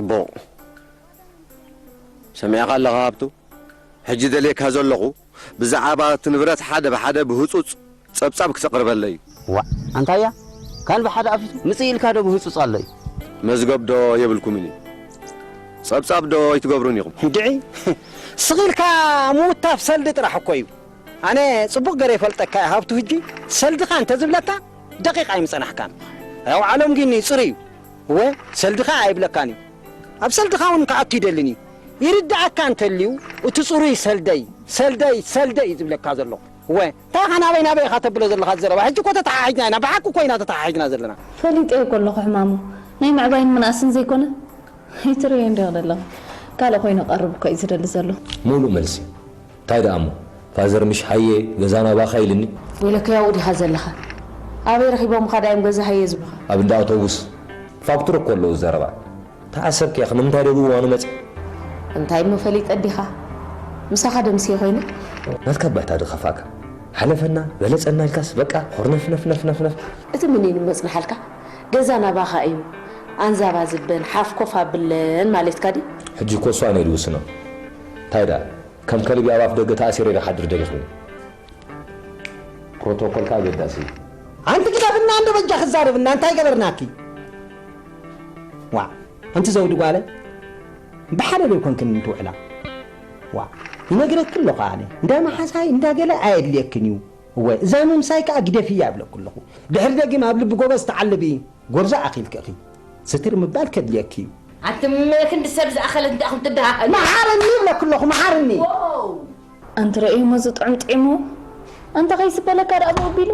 ጽቡቕ። ሰሚዕኻ ኣለኻ ሃብቱ? ሕጂ ደልየካ ዘለኹ፣ ብዛዕባ እቲ ንብረት ሓደ ብሓደ ብህጹጽ ጸብጻብ ክተቕርበለይ እዩ። ዋእ፣ ኣንታያ? ካን ብሓደ ኣፊት ምጽእ ኢልካ ዶ ብህጹጽ ኣሎ እዩ? መዝገብ ዶ የብልኩምን እዩ? ጸብጻብ ዶ ኣይትገብሩን ኢኹም? እንድዒ፣ ስቕ ኢልካ ምውታፍ ሰልዲ ጥራሕ እኮ እዩ። ኣነ ጽቡቕ ገይረ ይፈልጠካ እየ ሃብቱ። ሕጂ ሰልድኻ እንተ ዝብለካ ደቂቕ ኣይምጸናሕካን። ያው ዓለም ግን እዩ ጽሩይ እዩ። እወ፣ ሰልድኻ ኣይብለካን እዩ። ኣብ ሰልድኻ እውን ክኣቱ ይደልን እዩ። ይርድኣካ እንተልዩ፣ እቲ ጽሩይ ሰልደይ፣ ሰልደይ፣ ሰልደይ እዩ ዝብለካ ዘሎ። እወ፣ እንታይ ኢኻ ናበይ ናበይ ኢኻ ተብሎ ዘለኻ ዘረባ? ሕጂ እኮ ተተሓሒዝና ኢና፣ ብሓቂ እኮ ኢና ተተሓሒዝና ዘለና። ፈሊጠዮ እኮ ኣለኹ ሕማሙ። ናይ ምዕባይን ምንኣስን ዘይኮነ፣ ይትርእዮ እንዲዮ ዘለኹ። ካልእ ኮይኑ ቀርብ እኮ እዩ ዝደሊ ዘሎ። ሙሉእ መልሲ። እንታይ ደኣ እሞ? ፋዘር ምሽ ሃየ፣ ገዛ ናባኻ ኢልኒ። ወይለከ ያው ዲኻ ዘለኻ? ኣበይ ረኺቦምኻ ዳዮም ገዛ ሃየ ዝብሉኻ? ኣብ እንዳ ኣውቶቡስ። ፋክቱር እኮ ኣለዉ ዘረባ። ተዓሰብኪ ኢኺ፣ ንምንታይ ደሉ እዋኑ መጺ? እንታይ እሞ ፈሊጠ ዲኻ? ምሳኻ ደምስየ ኮይነ? ናትካ ባይታ ድኸፋካ። ሓለፈና፣ በለጸና ኢልካስ በቃ ኾርነፍነፍነፍነፍነፍ። እቲ ምኒን መጽንሓልካ? ገዛ ናባኻ እዩ። ኣንዛባ ዝበን ሓፍ ኮፍ ኣብለን ማለትካ ድዩ? ሕጂ እኮ እሷ እኔ ድውስኖ። እንታይ ደኣ? ከም ከልቢ ኣብ ኣፍ ደገ ተኣሲረ ክሓድር ደሊኹ። ፕሮቶኮልካ ኣገዳሲ እዩ። ኣንቲ ግደፍና እንዶ በጃ ክዛረብና እንታይ ገበርናኪ? ዋ፣ ኣንቲ ዘውዲ ጓለይ፣ ብሓደ ዶ ይኮንክን እንትውዕላ? ዋ፣ ይነግረኪ ኣለኹ ኣነ፣ እንዳ መሓዛይ፣ እንዳ ገለ ኣየድልየክን እዩ። እወ፣ እዛ ምምሳይ ከኣ ግደፍያ እብለኪ ኣለኹ። ድሕሪ ደጊም ኣብ ልቢ ጎበዝ ተዓልቢ፣ ጎርዞ ኣኺልኪ ኢኺ። ስትር ምባል ከድልየኪ እዩ። ኣንቲ መ-፣ ክንዲ ሰብ ዝኣኸለት እንዲኣ ክትደሃኸል። መሓረኒ እብለኪ ኣለኹ፣ መሓረኒ። ዋው! ኣንቲ ረእዩሞ ዝጥዕም ጥዒሙ፣ ኣንታ ከይስበለካ ደኣ ብኡ ኣቢሉ።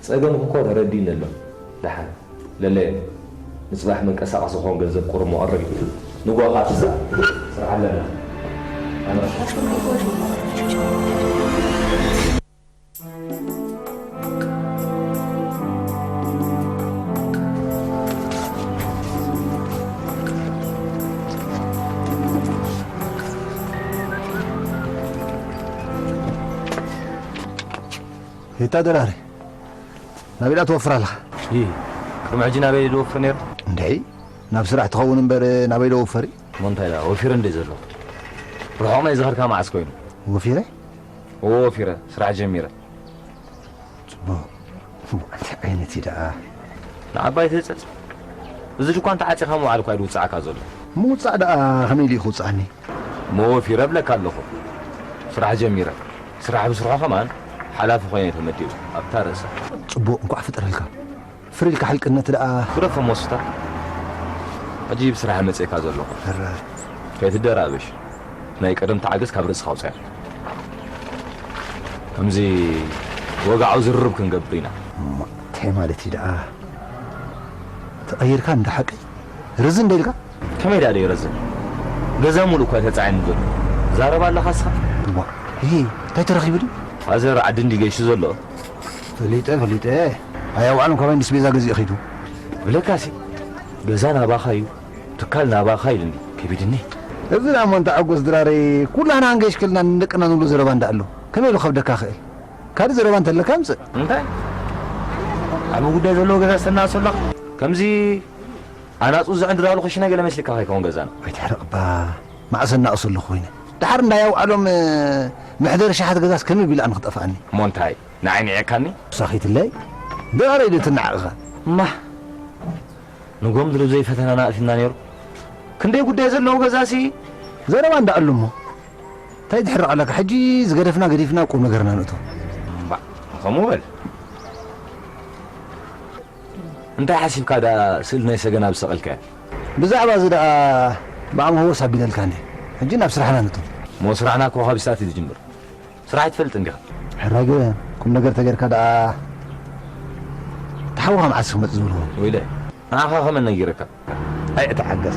ጸገምኪ እኮ ተረዲእኒ ኣሎ። ደሓን፣ ለለየ፣ ንጽባሕ መንቀሳቐሲ ክኾን ገንዘብ ቁሩብ መቐረብ እዩ። ንግሆ ከኣ ትዛረብ። ስራሕ ኣለና። ኣነ ሄታ ደራሪ፣ ናበይ ደኣ ትወፍር ኣለኻ? ይ፣ ቅድሚ ሕጂ ናበይ ድወፍር ነይሩ? እንድዒ፣ ናብ ስራሕ ትኸውን እምበር ናበይ ዶ ወፈሪ? እሞ እንታይ ደኣ፣ ወፊረ እንደ ዘለኹ። ርሑቕ ናይ ዝኸድካ መዓስ ኮይኑ? ወፊረ? እወ፣ ወፊረ፣ ስራሕ ጀሚረ። ጽቡቕ። እንታይ ዓይነት እዩ ደኣ? ንዓባይ ትህጸጽ? እዚ ድኳን ተዓጺኻ ምውዓል እኳ እዩ ዝውጽዓካ ዘሎ። ምውጻእ ደኣ ከመይ ኢሉ እዩ ክውጽኣኒ? እሞ ወፊረ እብለካ ኣለኹ። ስራሕ ጀሚረ። ስራሕ ብስርሖ ከማን ሓላፊ ኮይነ ተመዲበ። ኣብታ ርእሳ። ጽቡቕ፣ እንኳዕ ፈጠረልካ። ፍር ኢልካ ሕልቅነት ደኣ። ግደፎ እሞ ስታ። ሕጂ ብስራሕ መጺእካ ዘለኹ። ሕራይ። ከይትደራበሽ። ናይ ቀደም ተዓገስ ካብ ርእስኻ ኣውጽኣ። ከምዚ ወግዓዊ ዝርርብ ክንገብር ኢና። እሞ እንታይ ማለት እዩ ደኣ? ተቐይርካ እንዳ ሓቀይ? ርዝን እንደ ኢልካ? ከመይ ደኣ ደይረዝን? ገዛ ሙሉእ እኳ ተጻዒኑ ዘሎ። ዛረባ ኣለኻ እስኻ? እዋ፣ ይሄ እንታይ ተረኺቡ ድዩ? ፋዘር ዓዲ እንዲ ገይሹ ዘሎ? ፈሊጠ፣ ፈሊጠ። ኣይ፣ ኣውዓሎም ካባይ እንዲስ ቤዛ ገዚኡ ኸይዱ። ብለካሲ፣ ገዛ ናባኻ እዩ፣ ትካል ናባኻ ኢሉኒ፣ ከቢድኒ። እዚ ደኣ እሞ እንተ ሓጎስ ድራረይ፣ ኩላህና ክንገይሽ ከልና ንደቅና ንብሎ ዘረባ እንዳ ኣሎ። ከመይ ኢሉ ከብደካ ክእል? ካልእ ዘረባ እንተለካ ኣምጽእ። እንታይ? ዓቢ ጉዳይ ዘለዎ ገዛ ዝተናእሶ ኣለኻ? ከምዚ ኣናጹ ዝዕንድራሉ ክሽነ ገለ መስልካ ከይከውን ገዛና። ኣይትሕረቕባ፣ መዓስ እናእሱ ኣለኹ ኮይነ። ደሓር እንዳ ያውዓሎም፣ መሕደሪ ሸሓት ገዛስ ከመይ ቢሉ ኣነ ክጠፍኣኒ? እሞ እንታይ? ንዓይ ንዒቕካኒ? ሳኺትለይ? ደኣረይ ዶ ትናዕቕኻ? እማ፣ ንጎም ድርብ ዘይፈተናና ኣእቲና ነይሩ። ክንደይ ጉዳይ ዘለዎ ገዛሲ? ዘረባ እንዳ ኣሉ እሞ። እንታይ ትሕረቕ ኣለካ? ሕጂ ዝገደፍና ገዲፍና ቁም ነገርና ንእቶ። እምባእ፣ ከምኡ በል። እንታይ ሓሲብካ ደኣ ስእሊ ናይ ሰገን ኣብ ዝሰቐልካዮ? ብዛዕባ እዚ ደኣ ብኣምሆ ወስ ኣቢለልካ እንዴ? ሕጂ ናብ ስራሕና ንእቶ። እሞ ስራሕና እኮ ካብ ስታት እዩ ዝጅምር። ስራሕ ኣይትፈልጥን ዲኻ? ሕራይ ግበ፣ ቁም ነገር ተገይርካ ደኣ፣ ተሓውኻ መዓስ ክመጽእ ዝብልዎ? ወይለ፣ ንዓኻ ከመን ነጊረካ? ኣይ፣ ተዓገስ።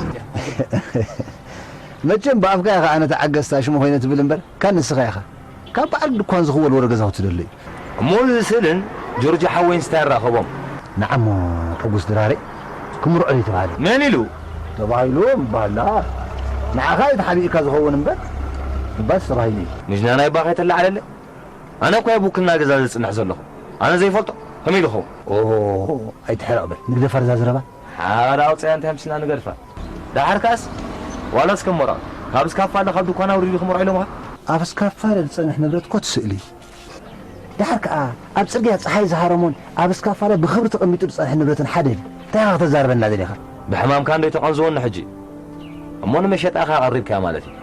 መቸም ብኣፍካ ኢኻ ኣነ ተዓገስ፣ ሽሙ ኮይነ ትብል እምበር፣ ካን ንስኻ ኢኻ። ካብ በዓል ድኳን ዝኽወል ወረ ገዛውቲ ደሎ እዩ። እሞ እዚ ስእልን ጆርጆ ሓወይን ስታይ ኣራኸቦም? ንዓሞ ሕጉስ ድራሬ ክምርዖ እዩ ተባሂሉ። መን ኢሉ? ተባሂሉ ምባል ደኣ ንዓኻ እዩ ተሓቢእካ ዝኸውን እምበር፣ እባስ ተባሂሉ እዩ። ምሽ ናናይ ባኻ የተላዓለለ? ኣነ እኮ እየ ብውክልና ገዛ ዘጽንሕ ዘለኹ። ኣነ ዘይፈልጦ ከመይ ኢሉ ይኸውን? ኦ፣ ኣይትሕረቕ በል። ንግደፋ እዛ ዘረባ። ሓደ ኣውጽያ እንታይ ኣምሲልና ንገድፋ? ደሓር ከኣስ ዋላ እስከ ሞራ ካብ እስካፋለ ካብ ድኳና ውሪድ ክመርዖ ኢሎምኻ። ኣብ እስካፋለ ዝጸንሕ ንብረት እኮ ትስእሊ። ደሓር ከኣ ኣብ ጽርግያ ጸሓይ ዝሃረሞን ኣብ እስካፋለ ብኽብሪ ተቐሚጡ ዝጸንሕ ንብረትን ሓደ ድዩ? እንታይ ኢኻ ከተዛርበና ደሊኻ? ብሕማምካ እንዶ ኣይተቐንዝወኒ ሕጂ። እሞ ንመሸጣ ኢኻ ኣቐሪብካያ ማለት እዩ።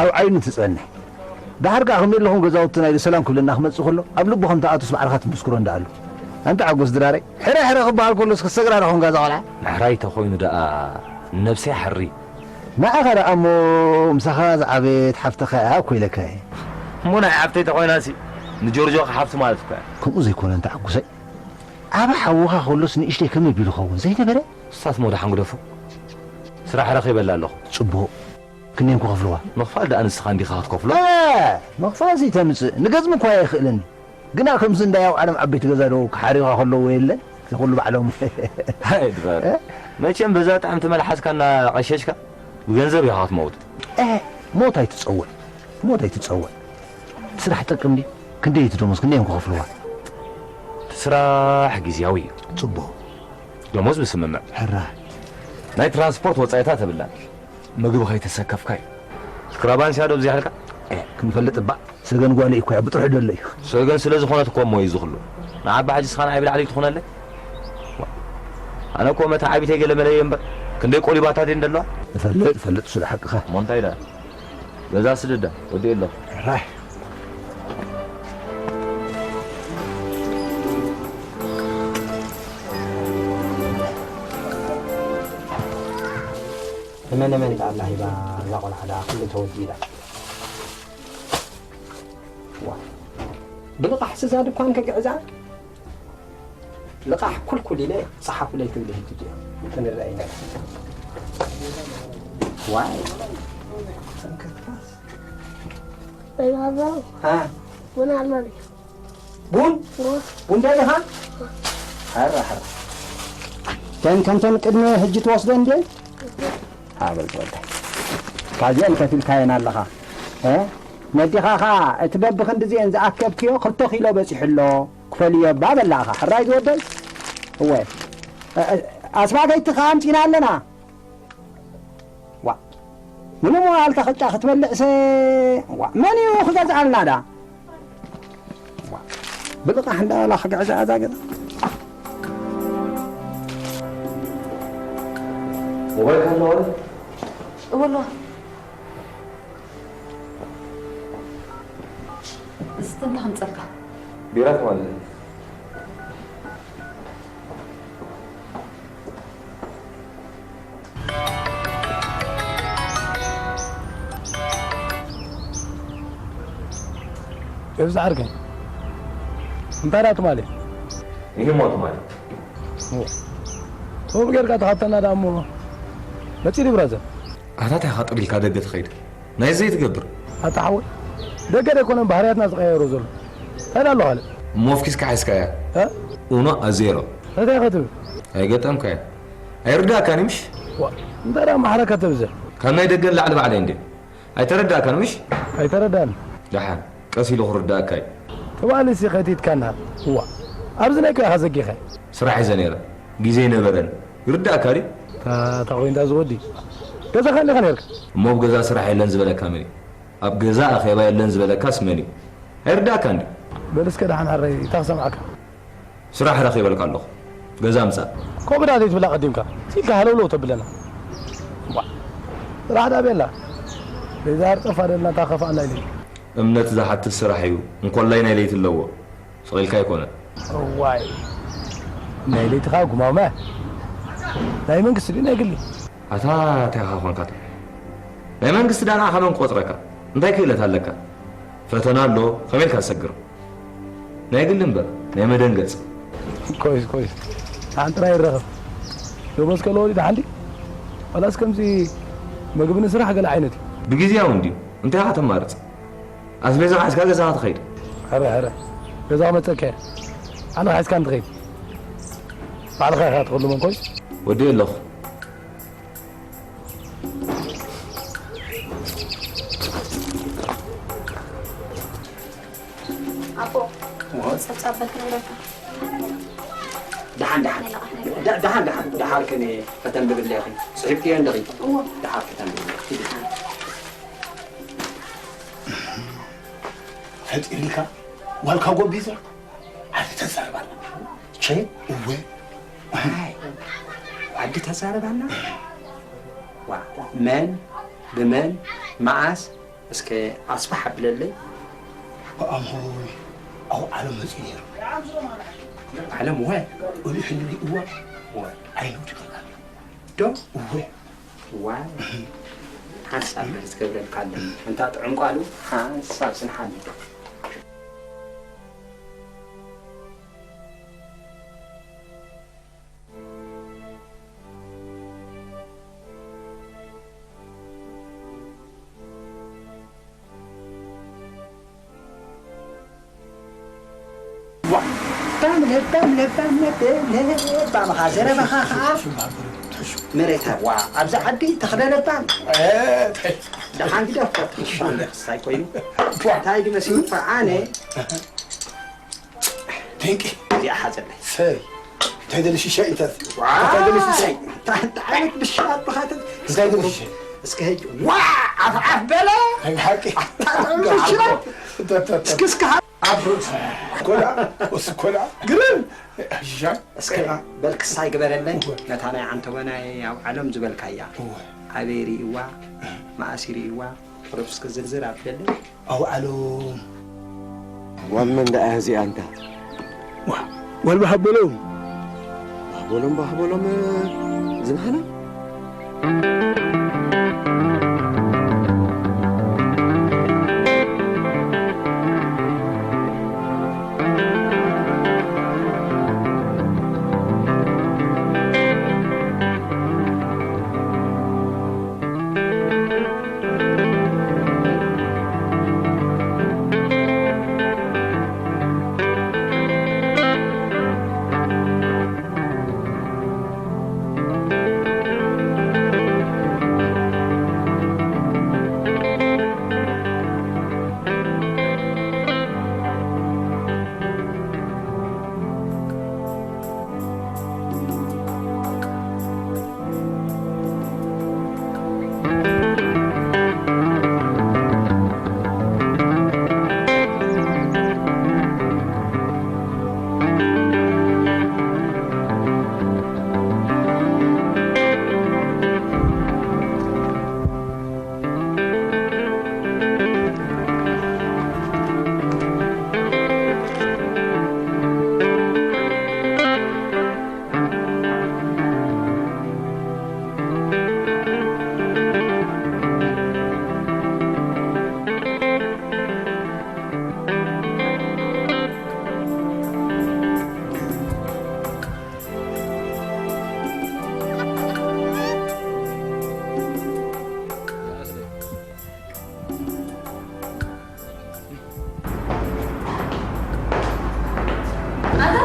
ኣብ ዓይኑ ትጸንሕ። ደሓር ከኣ ከም ዘለኹም ገዛውቲ ናይ ሰላም ክብለና ክመጽእ ከሎ ኣብ ልቡ ከም ተኣቱስ ባዕልኻ ትምስክሮ እንዳኣሉ። ኣንታ ዓጎስ ድራረይ፣ ሕረ ሕረ ክበሃል ከሎስ ክሰግራ ዶ ኾንካ እዛ ቆልዓ? ምሕራይ ተኾይኑ ደኣ ንነብሰይ ሓሪ። ንዓኻ ደኣ እሞ ምሳኻ ዝዓበየት ሓፍትኻ እያ እኮ ኢለካ እየ። እሞ ናይ ሓፍተይ ተኾይናሲ ንጆርጆ ሓፍቲ ማለት እኮ እያ። ከምኡ ዘይኮነ እንተ ዓጉሰይ፣ ዓቢ ሓውኻ ከሎስ ንእሽተይ ከመይ ቢሉ ኸውን ዘይነበረ? እስታስ እሞ ደሓን ግደፎ። ስራሕ ረኺበላ ኣለኹ። ጽቡቕ። ክንደይ እዮም ክኸፍልዋ? ምኽፋል ደኣ ንስኻ እንዲኻ ክትከፍሎ። እ፣ ምኽፋልሲ ተምጽእ። ንገዝሚ እኳ ኣይኽእልን። ግና ከምዚ እንዳይ ኣብ ዓለም ዓበይቲ ገዛ ዶ ክሓርዩኻ ከለዉ የለን? እዚ ኩሉ ባዕሎም። ኣይ ድራር። እ? መቸም በዛ ጥዕምቲ መልሓስካ እናቐሸሽካ ብገንዘብ ኢኻ ክትመውት። እ፣ ሞት ኣይትጸውዕ። ሞት ኣይትጸውዕ። እቲ ስራሕ ጠቅም ድዩ? ክንደይ እቲ ደሞዝ? ክንደይ እዮም ክኸፍልዋ? እቲ ስራሕ ግዝያዊ እዩ። ጽቡቕ። ደሞዝ ብስምምዕ። ሕራይ። ናይ ትራንስፖርት ወጻኢታት የብላን። ምግቢ ከይተሰከፍካ እዩ። ክራባንስያ ዶ ብዚሓልካ? እ፣ ክንፈልጥ እባ። ሰገን ጓለይ እኮ እያ፣ ብጥርሑ ደሎ እዩ። ሰገን ስለ ዝኾነት እኮ እሞ እዩ ዝኽሉ። ንዓባ ሕጂ ስኻ ንዓይ ብላዕሊ ትኾነለይ? ኣነ እኮ መታዓቢተይ ገለ መለ እየ እምበር፣ ክንደይ ቆሊባታት እየን ደለዋ? እፈልጥ፣ እፈልጥ፣ እሱ ደሓቅኻ። እሞ እንታይ ደኣ? ገዛ ስደዳ፣ ወዲኤ ኣለኹ። ራይ። ንመን መን ኣላ ሂባ እዛ ቆልዓ ደኣ ኩሉ ተወዲኡ ደኣ። ዋ። ብልቓሕ ስዛ ድኳን ከግዕዛ? ልቓሕ ኩልኩል ኢለ ጸሓፉለይ ክብል ህጂ ድዮ? ክንረኣይ ኢና። ዋይ። ሰንከትካስ? በይ ባባ። ሃ? ቡን ኣሎ ድዩ? ቡን? ቡን። ቡን ደሊኻ? ሃራ፣ ሃራ። ተን ከምተን ቅድሚ ሕጂ ትወስደን ድየን? ሃ፣ በል ትወልደ። ካብዚአን ከፊልካየን ኣለኻ። እ? ነዲኻ ኸኣ እቲ በብኽንድዚአን ዝኣከብክዮ ክልተ ኪሎ በጺሑ ኣሎ። ክፈልዮ እባ በላኻ። ሕራይ ዝወደይ? እወ። እ፣ እ፣ ኣስማተይቲ ኸኣ ኣምጺና ኣለና። ዋ። ምሉእ መዋዕልካ ቅጫ ክትበልዕሰ፣ ዋ፣ መን እዩ ክገዝኣልና ዳ? ዋ። ብልቓሕ እንዳበላ ክግዕዛ እዛ ገዛ። ሞባይልካ ኣለዋ ዶ? እወ ኣለዋ። እስቲ እንታይ ከምጸልካ? ቢራ ትማሊ። ጨብዚ ዓርከይ፣ እንታይ ደኣ ትማሊ? ይህሞ ትማሊ። ኦ። ከምኡ ጌርካ ተኻተና ደኣ እሞ መጺእ ድዩ ብራዘር? ኣታ እንታይ ኢኻ ጥብ ኢልካ ደገ ትኸይድ? ናይ ዘይትገብር። ኣታ ሓወይ፣ ደገ ደይኮነን ባህርያትና ዝቐያየሮ ዘሎ። እንታይ ኣሎ ካልእ? እሞ ኣፍኪስካ ሒዝካያ? እ? ኡኖ ኣዜሮ። እንታይ ኢኻ ትብል? ኣይገጠምካያ። ኣይርዳእካን እዩ ምሽ? ዋ፣ እንታይ ደኣ ማሕረካ ተብዝሕ? ካብ ናይ ደገ ንላዕሊ ባዕለይ እንድየ። ኣይተረዳእካን ምሽ? ኣይተረዳእን። ደሓን፣ ቀስ ኢሉ ክርዳእካ እዩ። ትማሊ ሲ ከቲትካና። እዋ፣ ኣብዚ ናይ ኢኻ ዘጊኻ። ስራሕ ሒዘ ነይረ። ግዜ ኣይነበረን። ይርዳእካ ድዩ? እታ፣ እታ ኮይንታ ዝወዲ። ገዛኻ እንዲኻ ነይርካ? እሞ ኣብ ገዛ ስራሕ የለን ዝበለካ መን እዩ? ኣብ ገዛ ኣኼባ የለን ዝበለካስ መን እዩ? ኣይርዳእካን ድዩ? በል እስከ ደሓን ሕራይ፣ እታ ክሰምዓካ። ስራሕ ረኺበልካ ኣለኹ። ገዛ ምጻእ። ኮብዳ ዘይትብላ ቀዲምካ። ሲልካ ሃለውለው ተብለና። ዋ። ስራሕ ዳ ቤላ። ቤዛ ሃርጠፋ ደልና ታኸፋ ናይ ለይቲ። እምነት ዝሓትት ስራሕ እዩ። እንኮላይ ናይ ለይቲ ኣለዎ። ስቕ ኢልካ ኣይኮነን። እዋይ። ናይ ለይቲ ኸኣ ጉማመ። ናይ መንግስቲ ድዩ ናይ ግሊ? ኣታ እንታይ ኢኻ ኾንካ? ናይ መንግስቲ ዳ ንዓኻ መን ክቆጽረካ? እንታይ ክእለት ኣለካ? ፈተና ኣሎ፣ ከመይ ኢልካ ትሰግር? ናይ ግሊ እምበር፣ ናይ መደንገጽ። ኮይስ፣ ኮይስ። ደሓን ጥራይ ይረኸብ። ደሞዝ ከለዎ ድዩ ደሓን ድዩ? ዋላስ ከምዚ ምግቢ ንስራሕ ገለ ዓይነት እዩ? ብግዝያዊ እንድዩ። እንታይ ኢኻ ተማርጽ? ኣስቤዛ ሓዝካ ገዛኻ ትኸይድ። ሕረ፣ ሕረ። ገዛ ክመጸካ እየ። ኣነ ሓዝካ እንትኸይድ። ባዕልኻ ኢኻ ትኽልሞን ኮይስ። ወዲኤ ኣለኹ። ኣቦ፣ ጸብጻብ በል ክነግረካ። ደሓን ደሓን ደሓን ደሓን ደሓር ከነ ከተንብብለይ ኢኺ ጽሒፍክዮ እንዲኺ። ደሓር ከተንብብለይ። ፈጢርካ ዋልካ ጎቢዛ። ኣቲ ተዛርባና። ቸ እወ። ኣይ፣ ኣዲ ተዛረባና። ዋ፣ መን ብመን መዓስ እስከ ኣስፋሕ ኣብለለይ። ኣምሆይ፣ ኣብ ዓለም መጺኡ ነይሩ። ዓለም ወ? ቆልዑ ሕልሊ እዋ ወ? ኣይነውዲ ይኸላል። ዶ? እወ። ዋ፣ ሓንሳብ መልስ ክብለልካ ኣለኒ። እንታ ጥዑም ቃሉ ሓንሳብ ስንሓኒ። ዋ፣ ባም ለባም ለባም ለበ ለባምኻ ዘረባኻ ኸዓ መሬታ ዋ ኣብዚ ዓዲ ተኽለ ለባም። ደሓን ግደፎ። እንታይ ኮይኑ? እንታይ ድመሲሉ ፈርዓነ? ድንቂ። እዚኣ ሓዘለይ። ሰይ። እንታይ ደሊ ሽሻይ እንተ ዋ፣ እንታይ ደሊ ሽሻይ? እንታይ ዓይነት ብሻ ኣባኻትም? እንታይ ደሊ ሽሻይ? እስከ ሄጂ ዋ፣ ዓፍ ዓፍ በለ። ናይ ብሓቂ። እንታይ ዓይነት ብሻ? እንታይ እንታይ እንታይ እስኪ እስኪ ኣብ ርእሲ ኮላ፣ እሱ ኮላ፣ ግርም። ሽሻይ። እስከ በል ክሳይ ግበረለይ። እወ። ነታ ናይ ዓንተቦ ናይ ኣብ ዓለም ዝበልካያ። እወ። ኣበይ ርእይዋ? መኣስ ይርእይዋ? ቁሩብ እስከ ዝርዝር ኣብለለይ። ኣውዓሎም። ጓል መን ደኣ እያ እዚኣ ኣንታ? ዋ፣ ጓል ባህበሎም። ባህበሎም፣ ባህበሎም፣ ዝባህና? ኣታ፣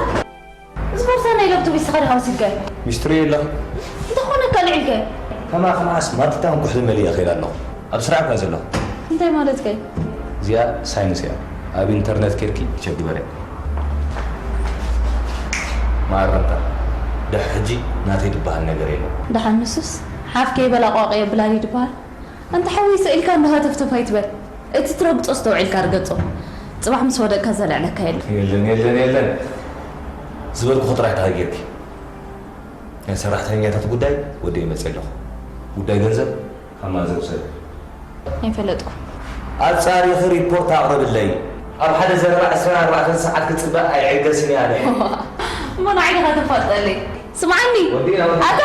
እዚ ቦርሳ ናይ ላፕቶፕ ይስኻ ዲኻ ወሲድካዮ? ሚስትሪ የለ። እንተኾነ ካልዕ ኢልካዮ? ከማኺ መዓስ ማትታ እንኩሕሊ መሊአ ከይደ ኣለኹ። ኣብ ስራሕ እኳ ዘለኹ። እንታይ ማለትካ እዩ? እዚኣ ሳይንስ እያ። ኣብ ኢንተርነት ኬድኪ ቸክ ግበርያ። መኣረምታ። ድሕሪ ሕጂ ናተይ ዝበሃል ነገር የለን። ደሓን ንሱስ ሓፍ ከይበላ ቋቕ የብላን እዩ ዝበሃል። ኣንታ ሓወይ፣ ስኢልካ እንዶ ሃተፍተፍ ኣይትበል። እቲ ትረግጾ ኣስተውዒልካ ርገጾ። ጽባሕ ምስ ወደቅካ ዘልዕለካ የለን። የለን፣ የለን፣ የለን። ዝበልኩኺ ጥራሕ ኢኻ ጌርኪ። ናይ ሰራሕተኛታት ጉዳይ ወዲኤ መጺአ ኣለኹ። ጉዳይ ገንዘብ ካብ ማዘር ውሰድ። ኣይፈለጥኩ። ኣጻሪኺ ሪፖርት ኣቕርብለይ። ኣብ ሓደ ዘረባ ዕስራን ኣርባዕተን ሰዓት ክጽበ ኣይዕገስን እየ ኣነ። እሞ ንዓይ ዲኻ ተፋልጠለይ? ስምዓኒ። ወዲእና፣ ወዲእና። ኣታ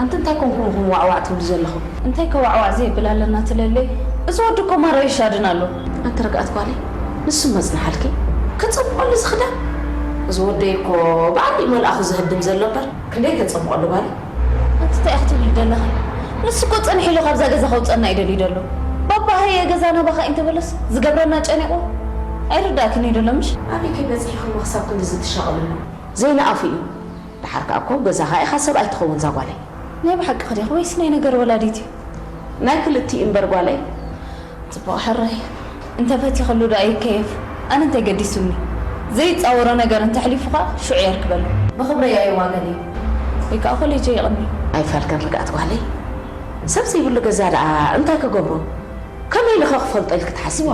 ኣንቲ እንታይ ኮንኩም ኢኹም ዋዕዋዕ ትብሉ ዘለኹም? እንታይ ከ ዋዕዋዕ ዘየብል ኣለና ትለለይ? እዚ ወዲ እኮ ማራ ይሻድን ኣሎ። ኣንቲ ርግኣት ጓለይ፣ ንሱ መጽንሓልኪ። ከጸብቐሉ ዝኽዳን። እዚ ወደይ እኮ ብዓቢኡ መልኣኹ ዘህድም ዘሎ እምበር፣ ክንደይ ከጸብቐሉ ጓለይ? ኣንቲ እንታይ ኢኺ ትብሊ ዘለኺ? ንሱ እኮ ጸኒሑ ኣሎ ካብዛ ገዛ ከውጸና እዩ ደልዩ ዘሎ። ባባ ሃየ ገዛ ናባኻ እንተበለስ ዝገብረና ጨኒቑ። ኣይርዳእክን እዩ ዘሎ ምሽ? ኣበይ ከይበጺሕኹም ክሳብ ክንድዚ ትሻቐሉሉ? ዘይነኣፉ እዩ። ደሓር ከኣ እኮ ገዛኻ ኢኻ ሰብኣይ ትኸውን እዛ ጓለይ። ናይ ብሓቅኺ ዲኺ ወይስ ናይ ነገር ወላዲት እዩ? ናይ ክልቲኡ እምበር ጓለይ። ጽቡቕ ሕራይ። እንተ ፈቲኽሉ ደኣ ይከየፍ። ኣነ እንታይ ገዲሱኒ? ዘይጻወሮ ነገር እንተሕሊፉ ኸኣ ሽዑ የርክበሉ። ብኽብረይ ኣይዋገን እዩ። ወይ ከኣ ኮሌጀይ ይቕኒ። ኣይፋልክን ርግኣት ጓለይ። ሰብ ዘይብሉ ገዛ ደኣ እንታይ ክገብሮ? ከመይ ኢለ ኸ ክፈልጦ ኢልኪ ትሓስቢ?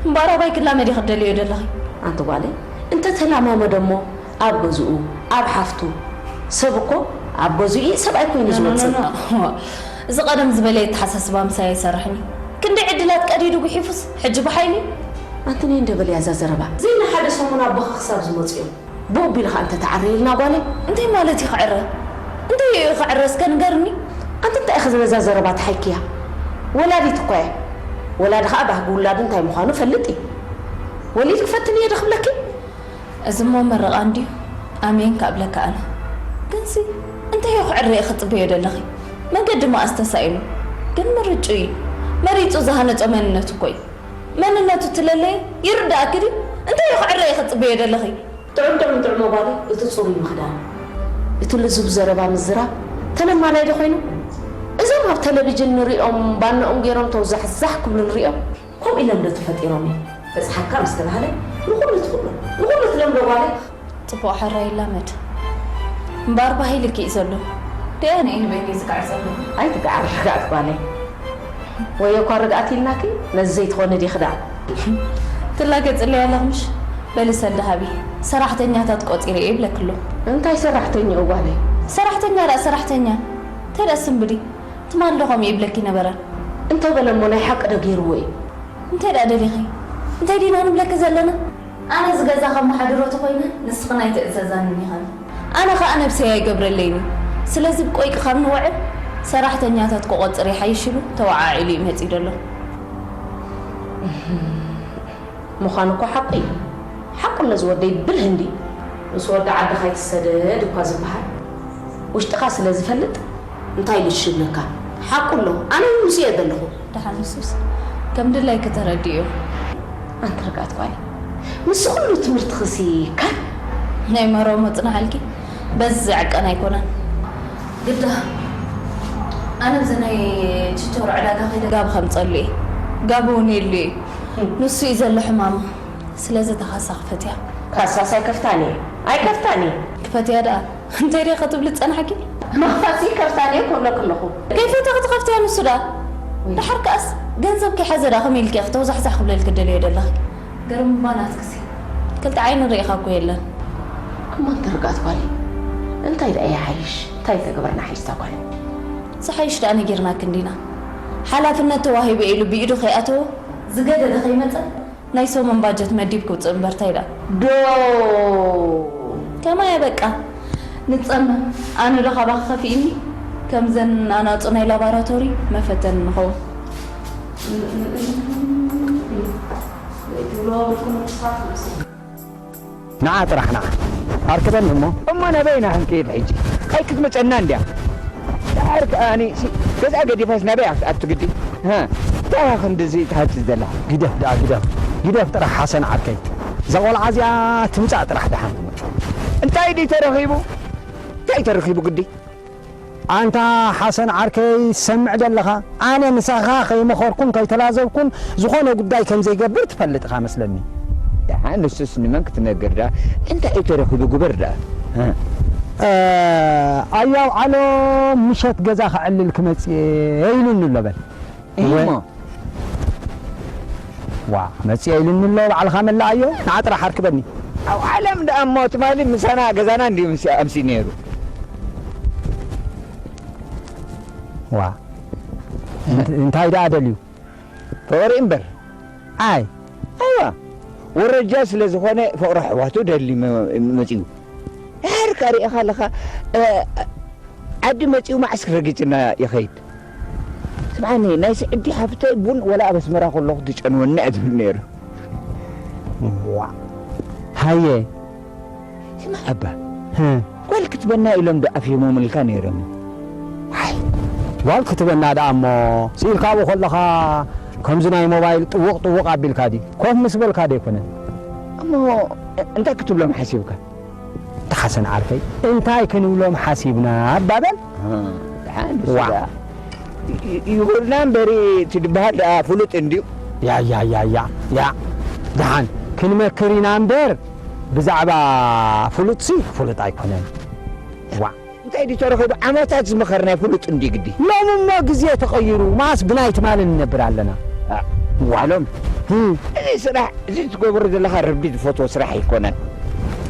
እምበኣር ኣባይ ክላመድ ኢኺ ትደልዮ ዘለኺ? ኣንቲ ጓለይ፣ እንተ ተላማመደ እሞ ኣብ ገዝኡ፣ ኣብ ሓፍቱ። ሰብ እኮ ኣብ ገዝኡ እዩ ሰብኣይ ኮይኑ ኖ፣ ኖ፣ ዝወጽእ። ኖ፣ ኖ። እዚ ቀደም ዝበለ ኣተሓሳስባ ምሳይ ኣይሰርሕን እዩ። ክንደይ ዕድላት ቀዲዱ ጉሒፉስ፣ ሕጂ ብሓይሊ? ኣንቲ ነይ እንደ በልያ እዛ ዘረባ። ዘይና ሓደ ሰሙን ኣቦኻ ክሳብ ዝመጽኡ። ብኡ ኣቢሉ ኸኣ እንተ ተዓረየልና ጓለይ። እንታይ ማለት እዩ ክዕረ? እንታይ እዩ ክዕረ እስከ ንገርኒ? ኣንቲ እንታይ ኢኺ ዝበዛ ዘረባ ተሓይክያ? ወላዲት እኳ እያ። ወላዲ ኸኣ ባህጊ ውላዱ እንታይ ምዃኑ ፈልጥ እዩ። ወሊድኪ ፈትንዮ ዶ ክብለኪ? እዚ እሞ መረቓ እንድዩ? ኣሜን ክብለካ ኣነ። ግንሲ እንታይ እዩ ክዕረ ኢኺ ትጽበዮ ዘለኺ? መገዲ መኣስ ተሳኢኑ? ግን ምርጭኡ እዩ። መሪጹ ዝሃነጾ መንነቱ እኮ እዩ። መንነቱ ትለለየ ይርድኣኪ ድዩ? እንታይ እዩ ክዕረ ኢኺ ትጽበዮ ዘለኺ? ጥዑም ጥዑም ጥዑም ጓለይ፣ እቲ ጽሩይ ምኽዳን፣ እቲ ልዙብ ዘረባ ምዝራብ ተለማዳይ ዶ ኮይኑ? እዞም ኣብ ቴሌቪዥን ንሪኦም ባናኦም ገይሮም ተው ዛሕዛሕ ክብሉ ንሪኦም፣ ከምኡ ኢሎም ዶ ተፈጢሮም እዮም? በጽሓካ ምስ ተባህለ ንኹሉ ትኽእሎ፣ ንኹሉ ትለምዶ ጓለይ። ጽቡቕ ሕራይ ይላመድ። እምበኣር ባህ ኢልኪ እዩ ዘሎ። ደኣ ንእኒ በይነይ ዝግዓር ዘለኹ። ኣይትግዓሪ ርግኣት ጓለይ። ወይ እኳ ርግኣት ኢልናኪ፣ ነዚ ዘይትኾኒ ዲኺ ደኣ? ትላገጽለይ ኣለኺ ምሽ? በሊ ሰልዲ ሃቢ። ሰራሕተኛታት ቆጺረ እየ ይብለኪ ኣሎ። እንታይ ሰራሕተኛኡ ጓለይ? ሰራሕተኛ ደኣ ሰራሕተኛ። እንታይ ደኣ ስምብዲ? ትማሊ ዶ ከምኡ ይብለኪ ነበረ? እንተበለ እሞ ናይ ሓቂ ዶ ገይርዎ እዩ? እንታይ ደኣ ደሊኺ? እንታይ ዲና ንብለኪ ዘለና? ኣነ እዚ ገዛ ከመሓድሮ ተኾይነ፣ ንስኺ ናይ ትእዘዛኒ ኢኺ። ኣነ ኸኣ ነብሰይ ኣይገብረለይን እዩ። ስለዚ ብቆይቂ ካብ ንውዕል፣ ሰራሕተኛታት ክቆጽር ይሓይሽ ኢሉ ተወዓዒሉ እዩ መጺኡ ዘሎ። ምዃኑ እኮ ሓቁ እዩ። ሓቁ ኣሎ ዝወደይ ብልህ እንዲ። ምስ ወዲ ዓድኻ ኣይትሰደድ እኳ ዝበሃል ውሽጥኻ ስለ ዝፈልጥ እንታይ ኢሉ እሺ ይብለካ? ሓቁ ኣሎ። ኣነ እውን ምስኡ እየ ዘለኹ። ደሓን ንሱስ ከም ድላይኪ ተረዲኡ። ኣንቲ ርግኣት ጓለይ፣ ምስ ኩሉ ትምህርትኽሲ ካን ናይ መረቦ መጽናዕልኪ በዚ ዝዕቀን ኣይኮነን። ግዳ ኣነ ኣብዚ ናይ ችቸሮ ዕዳጋ ከይደ ጋቢ ከምጸሉ እየ። ጋቢ እውን የሉ እዩ። ንሱ እዩ ዘሎ ሕማሙ። ስለዚ እታ ካሳ ክፈትያ። ካሳስ ኣይከፍታን እየ። ኣይከፍታን እየ። ክፈትያ ደኣ። እንታይ ደኣ ክትብሊ ዝጸናሕኪ? መኽፈሲ ከፍታን እየ ክብለኪ ኣለኹ። ከይፈተ ክትኸፍትያ ንሱ ደኣ። ወይ። ደሓር ከኣስ ገንዘብ ከይሓዘ ደኣ ከመይ ኢልኪ ኢኺ ተውዛሕዛሕ ክብለልኪ ደልዮ ዘለኺ? ገርም እባ ናትክሲ። ክልተ ዓይኒ ርኢኻ እኮ የለን። እሞ እንተ ርግኣት ጓለይ፣ እንታይ ደኣ ይሓይሽ? እንታይ ተግበርና ሓይሽ እታ ጓለይ? ዝሓይሽ ደኣ ነጊርናኪ እንዲና። ሓላፍነት ተዋሂበ ኢሉ ብኢዱ ከይኣተወ ዝገደደ ከይመጸ ናይ ሰሙን ባጀት መዲብ ክውፅእ እምበር ታይ ደኣ። ዶ። ከማያ በቃ ንፀመ። ኣነ ዶ ካባኺ ከፊእኒ? ከምዘን ኣናፁ ናይ ላባራቶሪ መፈተኒ ንኸውን። ንዓ ጥራሕ ንዓ። ኣርክበኒ እሞ። እሞ ናበይ ኢና ክንከይድ ሕጂ? ኣይክትመጸና እንድያ። ደሓር ከኣ ኣነ ሲ-፣ ገዛ ገዲፋስ ናበይ ኣት-፣ ኣትግዲ? ሃ? እንታይ ኢኻ ክንድዚ ትሃትት ዘለኻ? ግደፍ ደኣ ግደፍ። ግደፍ ጥራሕ ሓሰን ዓርከይ። እዛ ቆልዓ እዚኣ ትምጻእ ጥራሕ ደሓን። እንታይ ድዩ ተረኺቡ? እንታይ ተረኺቡ ግዲ? ኣንታ ሓሰን ዓርከይ፣ ትሰምዕ ደለኻ? ኣነ ምሳኻ ከይመኸርኩን ከይተላዘብኩን ዝኾነ ጉዳይ ከም ዘይገብር ትፈልጥ ኢኻ መስለኒ። ደሓን ንሱስ ንመን ክትነግር ደኣ? እንታይ እዩ ተረኺቡ ግበር ደኣ። እ፣ እ፣ ኣያው ዓሎ ምሸት ገዛ ከዕልል ክመጽእ እየ ኢሉኒ ኣሎ በል። እሂ እሞ። ዋ፣ መጺአ ኢሉኒ ኣሎ፣ ባዕልኻ መላኣዮ፣ ንዓ ጥራሕ ኣርክበኒ። ኣው ዓለም ደኣ እሞ ትማሊ ምሳና ገዛና እንድዩ ምስ-፣ ኣምሲ ነይሩ። ዋ፣ እንት-፣ እንታይ ደኣ ደልዩ? ፍቕሪ እምበር። ኣይ። ኣይዋ፣ ወረጃ ስለ ዝኾነ ፍቕሪ ኣሕዋቱ ደሊ መ-፣ መጺኡ። ድሓር ከኣ ርኢኻ ኣለኻ፣ እ፣ ዓዲ መጺኡ መዓስ ክረጊጽና ይኸይድ? ስምዓኒ፣ ናይ ስዕዲ ሓፍተይ ቡን ወላ ኣብ ኣስመራ ከለኹ ትጨንወኒ እያ ትብል ነይሩ። ዋእ! ሃየ! ስማዕ ኣባ፣ ህ። ጓል ክትበና ኢሎም ዶ ኣፍሂሞምልካ ነይሮም? ዋይ! ጓል ክትበና ደኣ እሞ፣ ስኢልካ ኣብኡ ከለኻ ከምዚ ናይ ሞባይል ጥውቕ ጥውቕ ኣቢልካ ድዩ? ኮፍ ምስ በልካ ዶ ኣይኮነን? እሞ እንታይ ክትብሎም ሓሲብካ? እታ ሓሰን ዓርከይ፣ እንታይ ክንብሎም ሓሲብና እባ በል? እ፣ ደሓን ንሱ ዋ። ደኣ ይ-፣ ይ-፣ ይኹንና እምበሪ፣ እቲ ድበሃል ደኣ ፍሉጥ እንድዩ። ያ፣ ያ፣ ያ፣ ያ፣ ያ። ደሓን፣ ክንመክር ኢና እምበር፣ ብዛዕባ ፍሉጥሲ ፍሉጥ ኣይኮነን። ዋ። እንታይ ድዩ ተረኺቡ? ዓመታት ዝመኸርናይ ፍሉጥ እንዲ ግዲ። ሎሚ እሞ ግዜ ተቐይሩ፣ መዓስ ብናይ ትማሊ ንነብር ኣለና። ዋ። ዋሎም። እም። እዚ ስራሕ፣ እዚ ትገብሮ ዘለኻ ረቢ ዝፈትዎ ስራሕ ኣይኮነን።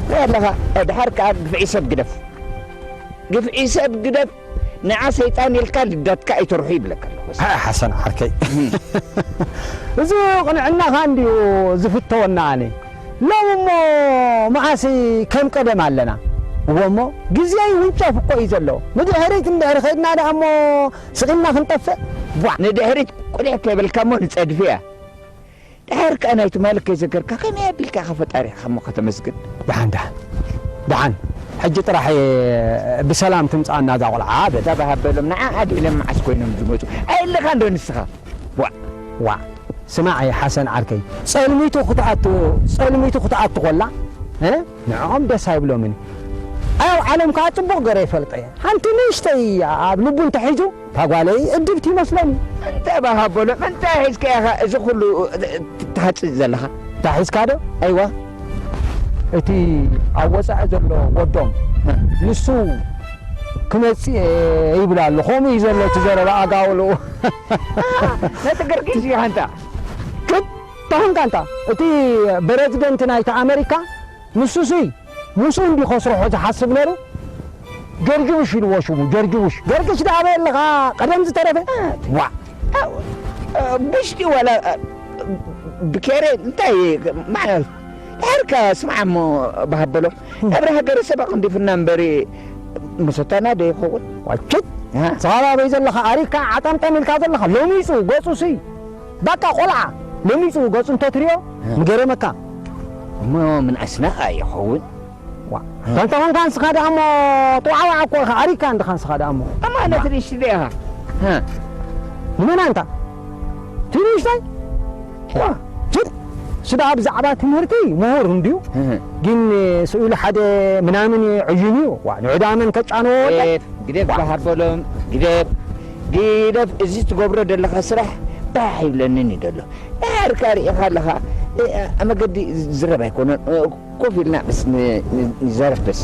እንታይ ኣለኻ? ድሓር ከኣ ግፍዒ ሰብ ግደፍ። ግፍዒ ሰብ ግደፍ። ንዓ ሰይጣን ኢልካ ልዳትካ ኣይተርሑ ይብለካ ኣለኹ። ኣይ ሓሰን ዓርከይ። እም። እዚ ቅንዕናኻ እንድዩ ዝፍተወና ኣነ። ሎሚ እሞ መዓስ ከም ቀደም ኣለና። እዎ እሞ ግዜ ይውንጨፍ እኮ እዩ ዘሎ። ንድሕሪት እንድሕር ኸይድና ደኣ እሞ ስቕ ኢልና ክንጠፍእ። ቧዕ። ንድሕሪት ቁሊሕ ከይበልካ እሞ ንጸድፊ እያ። ድሓር ከኣ ናይ ትማሊ ከይዘከርካ ከመይ ኣቢልካ ኢኻ ፈጣሪኻ እሞ ከተመስግን? ደሓን፣ ደሓን፣ ደሓን። ሕጂ ጥራሕ ብሰላም ትምጻኣና እዛ ቆልዓ በል። እዛ በሃበሎም ንዓ ኣድኢሎም መዓስ ኮይኖም ዝመጹ? ኣየለኻን ዶ ንስኻ? ዋእ። ዋእ። ስማዕ ሓሰን ዓርከይ፣ ጸልሚቱ ክትኣቱ፣ ጸልሚቱ ክትኣቱ ኮላ፣ እ? ንዕኦም ደስ ኣይብሎምን። ኣብ ዓለም ከኣ ጽቡቕ ገይረ ይፈልጦ እየ። ሓንቲ ንእሽተይ ኣብ ልቡ እንተሒዙ፣ እታ ጓለይ እድብቲ ይመስለኒ። እንታይ ባህ ኣበሎም? እንታይ ሒዝካ ኢኻ እዚ ኩሉ ትሃጽጽ ዘለኻ? እንታይ ሒዝካ ዶ? ኣይዋ። እቲ ኣብ ወጻኢ ዘሎ ወዶም፣ እ። ንሱ ክመጽእ እየ ይብል ኣሎ። ከምኡ እዩ ዘሎ እቲ ዘረባ ኣጋውልኡ። ነቲ ገርጊስ ኢኻ እንታ። ክት ተኾንካ እንታ። እቲ ፕረዚደንት ናይታ ኣመሪካ ንሱሲ ምስኡ እንዲ ከስርሖ ዝሓስብ ነይሩ። ጆርጅ ቡሽ ኢልዎ ሽሙ፣ ጆርጅ ቡሽ። ጆርጅ ቡሽ ደኣ ኣበይ ኣለኻ? ቀደም ዝተረፈ? ዋ። ቡሽ ድዩ ዋላ ብኬሬ እንታይ ማለት? ድሓርካ ስማዕ እሞ ባህ ኣበሎም። እም። እብረ ሃገረ ሰብ ኣቐንዲፍና እምበሪ መሰታና ዶ ይኸውን? ዋችት! እ? ንስኻ ኣበይ ዘለኻ? ኣሪካ ዓጠምጠም ኢልካ ዘለኻ። ሎሚጹ ገጹሲ። በቃ ቆልዓ። ሎሚጹ ገጹ እንተትሪኦ እ። ምገረመካ። እሞ ምንኣስና ከኣ ይኸውን። ዋ። እ። እንተ ኾንካ ንስኻ ደኣ እሞ ጥዋዕዋዕ እኮ ኢኻ። ኣሪካ እንድኻ ንስኻ ደኣ እሞ። እማ ነቲ ንእሽቲ ዶ ኢኻ? እ። ንመን ኣንታ? እቲ ንእሽተይ? ዋ። ችድ! እሱ ደኣ ብዛዕባ ትምህርቲ ምሁር እንድዩ። እህ። ግን ስኡ ኢሉ ሓደ ምናምን እዩ፣ ዕዩን እዩ። ዋ፣ ንዑ ደኣ መን ከጫንዎ ወደይ? ግደፍ፣ ግደፍ ዋ። ባህ ኣበሎም፣ ግደፍ፣ ግደፍ። እዚ ትገብሮ ዘለኻ ስራሕ ባህ ይብለንን እዩ ደሎ። ድሓርካ ርኢኻ ኣለኻ፣ እ፣ ኣብ መገዲ ዝረብ ኣይኮነን። እ፣ ኮፍ ኢልና በስ ን-፣ ን-፣ ንዛረብ በስ።